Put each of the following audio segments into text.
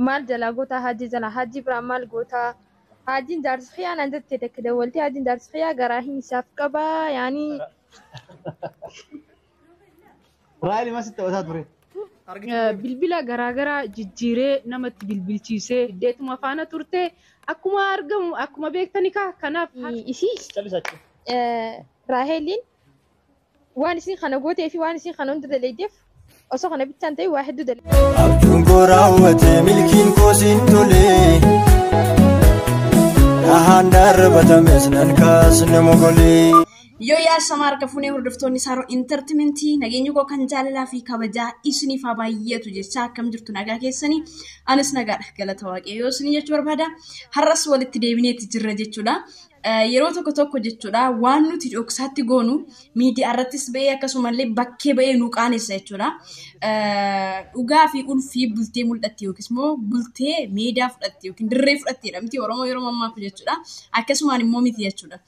Maal jalaa gootaa Haajii jalaa? Haajii biraa maal gootaa? Haajiin jaarsa kiyyaa naan jettee takka dawwaltee, haajiin jaarsa kiyyaa garaa hin isaaf qabaa yaanii. Raayil mas taphataa ture. Bilbila garaagaraa jijjiiree namatti bilbilchiisee deetuma faana turte akkuma argamu akkuma beektani kaa kanaaf. Isii Callisachi. Raaheliin waan isin kana gootee fi waan isin kana hunda daleeydeef osoo kana bichaan ta'e waa hedduu daleeyde. Abjuun koo raawwate, milkiin koo siin tole. Dhahaan darbatames nan kaasne mogolee. Yoo yaasama harka fuunee hordoftoonni Saaroo Entertainmentii, nageenyi koo kan jaalalaa fi kabajaa isiniif haa baay'atu jecha, akkam jirtu? Nagaa keessanii? Anis nagaadha, galata Waaqayyoo isinii jechuu barbaada. Har'as walitti deebineetti jirra jechuudha. Yeroo tokko tokko jechuudha, waan nuti dhoksaatti goonu miidiyaa irrattis ba'ee akkasumallee bakkee ba'ee nu qaanessa jechuudha. Dhugaa fi ulfii bultee mul'atti yookiis immoo bultee meedaa fudhatte yookiin dirree fudhatteedha miti Oromoo yeroo mammaaku jechuudha. Akkasumaan immoo miti jechuudha.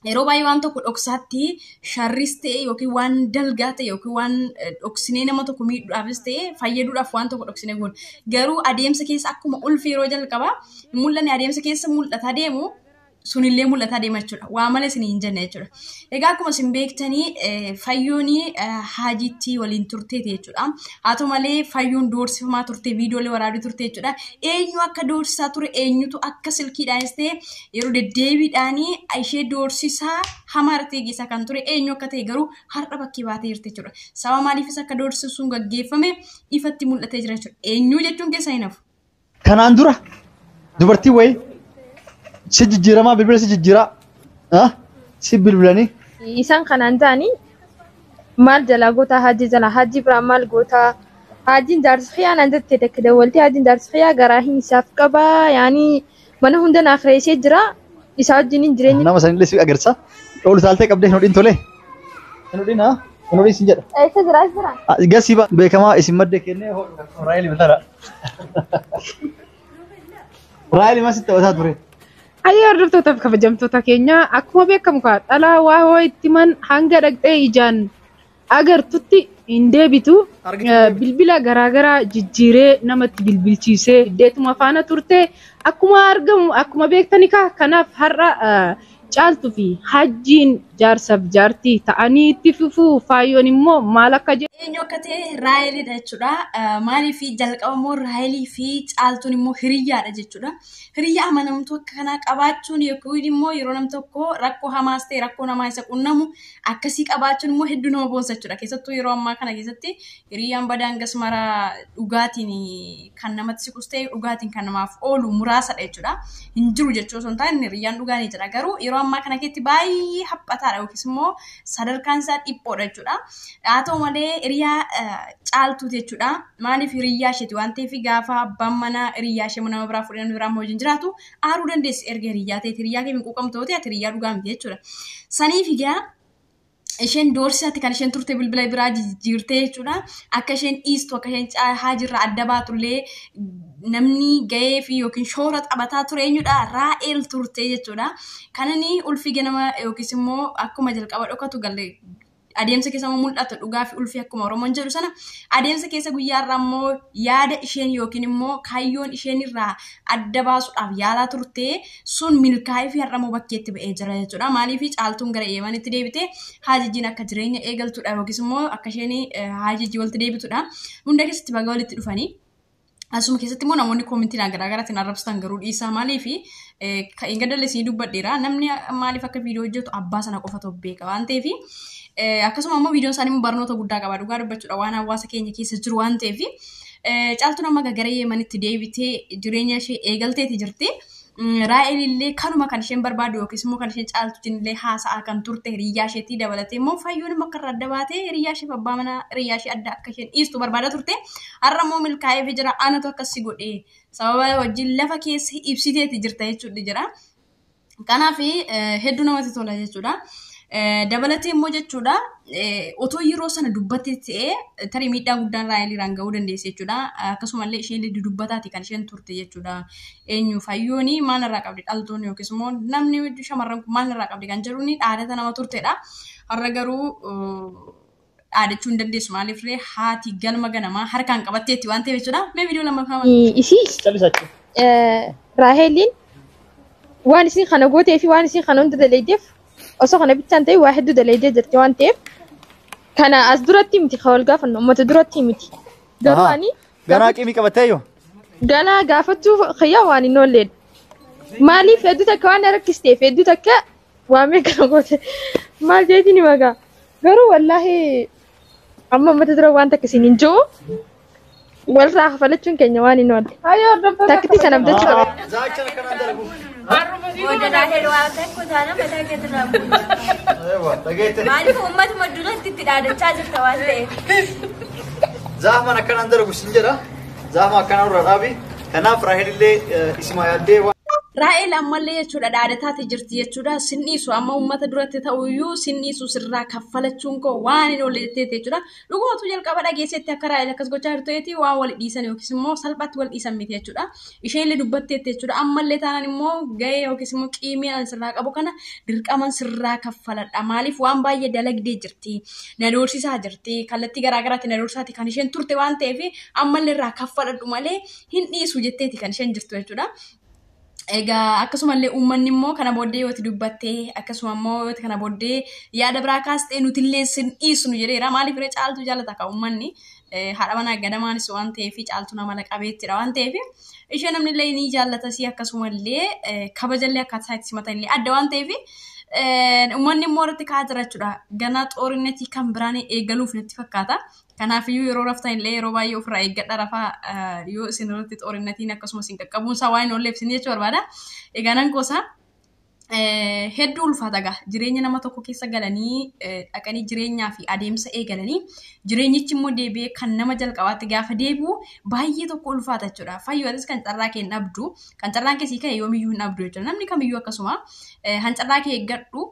Yeroo baay'ee waan tokko dhoksaatti sharris ta'e yookiin waan dalgaa ta'e yookiin waan dhoksinee nama tokko miidhuudhaafis ta'e fayyaduudhaaf waan tokko dhoksinee goona. Garuu adeemsa keessa akkuma ulfi yeroo jalqabaa hin mul'anne adeemsa keessa mul'ataa deemu sunillee mul'ataa deema jechuudha. Waa malee isin hin jenne jechuudha. Egaa akkuma isin beektanii, Fayyoon Haajiitti waliin turteeti jechuudha. Haa ta'u malee Fayyoon doorsifamaa turte, viidiyoolee waraabdii turte jechuudha. Eenyu akka doorsisaa ture, eenyutu akka silkiidhaanis ta'e yeroo deddeebiidhaan ishee doorsisaa hamaa irratti geessaa kan ture eenyu akka ta'e garuu har'a bakkee baatee jirti jechuudha. Sababa maaliifis akka doorsisuun sun gaggeeffame ifatti mul'atee jira jechuudha. Eenyu jechuun keessa hin hafu. Kanaan dura dubartii wayii si jijjiiramaa, bilbila si jijjiiraa, si bilbilanii. Isaan kanaan ta'anii maal jalaa gootaa Haajii jalaa? Haajii biraa maal gootaa? Haajiin jaarsa kiyyaa naan jettee takka dawwaltee, haajiin jaarsa kiyyaa garaa hin isaaf qabaa yaanii mana hunda naaf reessee jira, isaa wajjin hin jireenya. Nama sanillee si agarsiisa. Ol utaaltee qabdee hin hodhin tolee. Hin hodhin haa? Hin hodhin sin jedha. Eessa jira? As jira. Gasii beekamaa isin maddee kennee Raayil bitara. Raayil mas taphataa ture. Ayyee, hordoftootaaf kabajamtoota keenya, akkuma beekamu kaa dhalaa waa hoo itti man hanga dhaqxee ijaan agartutti hin deebitu. Bilbila garaagaraa jijjiiree namatti bilbilchiisee deetuma faana turte akkuma argamu akkuma beektani kaa kanaaf har'a Caaltuu fi Hajjiin jaarsaaf jaartii ta'anii itti fufuu, Faayyoon immoo maal akka jedhu. Eenyu akka ta'e Raayelidha jechuudha. Maaliif jalqaba immoo Raayelii fi Caaltuun immoo hiriyyaadha jechuudha. Hiriyyaa amanamtuu akka kanaa qabaachuun yookiin immoo yeroo nam tokko rakkoo hamaas ta'e rakkoo namaa isa qunnamu akkasii qabaachuun immoo hedduu nama boonsa jechuudha. Keessattuu yeroo ammaa kana keessatti hiriyyaan badaan gasmara dhugaatiin kan namatti siqus ta'e dhugaatiin kan namaaf oolu muraasadha jechuudha. Hin jiru jechuu osoo hin taane, hiriyyaan dhugaa ni jira. Garuu yeroo ammaa kana keessatti baay'ee haphataadha yookiis immoo sadarkaan isaa dhiphoodha jechuudha. Haa ta'u malee hiriyaa Caaltuuti jechuudha. Maaliif hiriyyaa isheeti waan ta'eef, gaafa abbaan manaa hiriyyaa ishee nama biraa fuudhee namni biraa immoo wajjin jiraatu aaruu dandeessi, erga hiriyyaa ta'eeti. Hiriyyaa kee hin quuqamtu yoo ta'e, ati hiriyyaa dhugaa miti jechuudha. Saniif egaa isheen doorsisaatti kan isheen turte bilbila biraa jijjiirtee jechuudha. Akka isheen dhiistu, akka isheen Haajirraa adda baatullee namni gahee fi yookiin shoora taphataa ture eenyudha? Raa'el turte jechuudha. Kanani ulfi ganama yookiis immoo akkuma jalqaba dhokatu galle adeemsa keessa immoo mul'atu, dhugaa fi ulfi akkuma Oromoon jedhu sana, adeemsa keessa guyyaa irraa immoo yaada isheen yookiin immoo kaayyoon isheen irraa adda baasuudhaaf yaalaa turte sun milkaa'ee fi har'a immoo bakkeetti ba'ee jira jechuudha. Maaliif Caaltuun gara Yeemanitti deebite Haajijjiin akka jireenya eegaltudha yookiis immoo akka isheen Haajijjii walitti deebitudha. Hunda keessatti baga walitti dhufanii. Asuma keessatti immoo namoonni koomintiin garaagaraatiin arrabsitan garuu dhiisaa. Maaliif hin gaddalle isinii dubbadheera, namni maaliif akka viidiyoo hojjetu abbaa sana qofatu beeka waan ta'eef, akkasuma immoo viidiyoon isaanii immoo barnoota guddaa qaba, dhugaa dubbachuudha, waan hawaasa keenya keessa jiru waan ta'eef. Caaltuun amma gara Yeemanitti deebitee jireenya ishee eegalteeti jirti. Raa'el illee kanuma kan isheen barbaadu yookiis immoo kan isheen Caaltuutiin illee haasa'aa kan turte hiriyyaa isheetii dabalatee immoo Fayyoon immoo akka irraa adda baatee hiriyyaa ishee abbaa manaa hiriyyaa ishee adda akka isheen dhiistu barbaada turte. Har'a immoo milkaa'ee jira, anatu akkas si godhee sababa wajjin lafa keessa ibsiteeti jirta jechuudha jira. Kanaaf hedduu namatti tola jechuudha. Dabalatee immoo jechuudha, otoo yeroo sana dubbatte ta'ee tarii miidhaa guddaan Raa'eliirraan gahuu dandeesse jechuudha. Akkasumallee isheen dubbataati kan isheen turte jechuudha. Eenyu, Fayyooni maal irraa qabdi, dhaltuun yookiis immoo namni shamarran kun maal irraa qabdi kan jedhuun dhaadata nama turtedha. Har'a garuu Dhaadachuu hin dandeessu maaliif ree haati galma ganamaa harkaan qabatteetti waan ta'eef jechuudha. Mee viidiyoo lammaffaa Isii Callisachi. Raaheliin waan isin kana gootee fi waan isin kana hunda dalaydef osoo kana bichaan ta'e waa hedduu dalaydee jirti waan ta'eef kana as duratti miti kan wal gaafannu uummata duratti miti. Garuu ani Ganaa qimii qabatteeyyuu? Ganaa gaafachuu kiyyaa waan hin oolledha. Maaliif hedduu takka waan na rakkisteef hedduu takka waa meeqa na goote maal jeetiin hima gaa. Garuu wallaahi amma uummata dura waan takka isin hin jiru walirraa kafalachuun keenya waan hin oolle. Hayyoo hordoftoota Takkitti sana abdachuu qaba. Zaachan akkanaan dalagu. Booda Raahel waa takko taana mataa keetirraa buusa. Eewwa dhageette. Maaliif uummatuma duratti itti dhaadachaa jirta waan ta'eef. Zaamaan akkanaan dalagu sin jedha. Zaama akkanaan irraa dhaabi. Kanaaf Raahel illee isuma yaaddee waan. Raa'el ammallee jechuudha dhaadataati jirti jechuudha. Sin dhiisu amma uummata duratti ta'uyyuu sin dhiisu sirraa kaffalachuun koo waan hin oolle jetteetti jechuudha. Dhugumatu jalqaba dhageessetti akka Raa'el akkas gochaa jirtu waan wal dhiisan yookiis immoo salphaatti wal dhiisan miti jechuudha. Isheen illee dubbatteetti jechuudha. Ammallee taanaan immoo gahee yookiis immoo qiimii ani sirraa qabu kana dirqaman sirraa kaffaladha. Maaliif waan baay'ee dalagdee jirti. Na doorsisaa jirti. Kallattii garaa garaatti na doorsisaati kan isheen turte waan ta'eef ammallee irraa kaffaladhu malee hin dhiisu jetteeti kan isheen jirtu jechuudha. Egaa akkasumallee uummanni immoo kana booddee yoo itti dubbattee akkasuma immoo yoo kana booddee yaada biraa kaastee nutillee sin dhiisnu jedheera. Maaliif ree caaltuu jaallata ka uummanni haadha manaa gadamaanis waan ta'eef caaltuun amala qabeettidha waan ta'eef ishee namni illee ni jaallatasii akkasumallee kabajallee akkaataa itti simatan illee adda waan ta'eef uummanni immoo irratti ka'aa jira jechuudha. Ganaa xoorinnetii kan biraan eegaluuf natti fakkaata. Kanaafiyyuu yeroo raftan illee yeroo baay'ee ofirraa eeggadha rafaa yoo isin irratti xoorinnetiin akkasumas isin qaqqabuun isaa waan hin oolleef isin jechuu barbaada. Egaa nan gosa hedduu ulfaata gaa jireenya nama tokko keessa galanii dhaqanii jireenyaa fi adeemsa eegalanii jireenyichi immoo deebi'ee kan nama jalqabaatti gaafa deebi'u baay'ee tokko ulfaata jechuudha. Fayyootis kan carraa kee hin dhabdu kan carraan kee sii ka'e yoomiyyuu hin dhabdu jechuudha. Namni kamiyyuu akkasuma kan carraa kee eeggadhu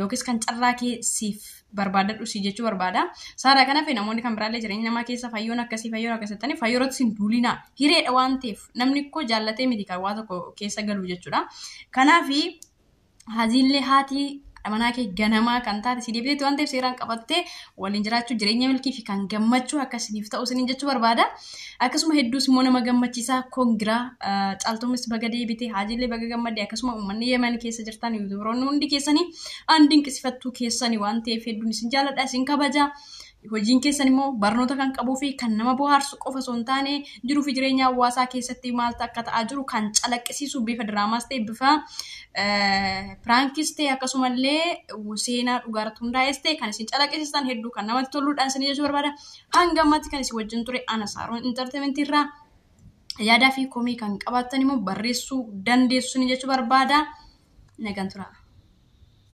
yookiis kan carraa kee siif barbaadadhu si jechuu barbaada. Saaraa kanaaf namoonni kan biraallee jireenya namaa keessa fayyoon akkasii fayyoon akkasii jettanii fayyoorratti sin duulinaa hireedha waan ta'eef namni koo jaallatee miti kan waa tokko keessa galu jechuudha. Kanaafi haziillee haati manaa kee ganamaa kan taate si deebiteetti waan ta'eef seeraan qabattee waliin jiraachuu jireenya milkii fi kan gammachuu akka isiniif ta'u isiniin jechuu barbaada. Akkasuma hedduus immoo nama gammachiisaa kongiraa caaltuunis baga deebite haajiillee baga gammadde akkasuma uummanni Yemen keessa jirtan yuutuubaroonni hundi keessanii an dinqisiifattuu keessanii waan ta'eef hedduun isin jaalladha isin kabaja. Hojiin keessan immoo barnoota kan qabuu fi kan nama bohaarsu qofa osoo hin taane jiruu fi jireenya hawaasaa keessatti maaltu akka ta'aa jiru kan calaqqisiisu bifa diraamaas ta'e bifa piraankis ta'e akkasumallee seenaa dhugaarratti hundaa'es ta'e kan isin calaqqisiistan hedduu kan namatti toluudhaan isin jechuu barbaada. Hanga ammaatti kan isin wajjin ture ana Saaroon Intarteementii irraa yaadaa fi komii kan qabaattan immoo barreessuu dandeessu isin jechuu barbaada. Nagaan turaa.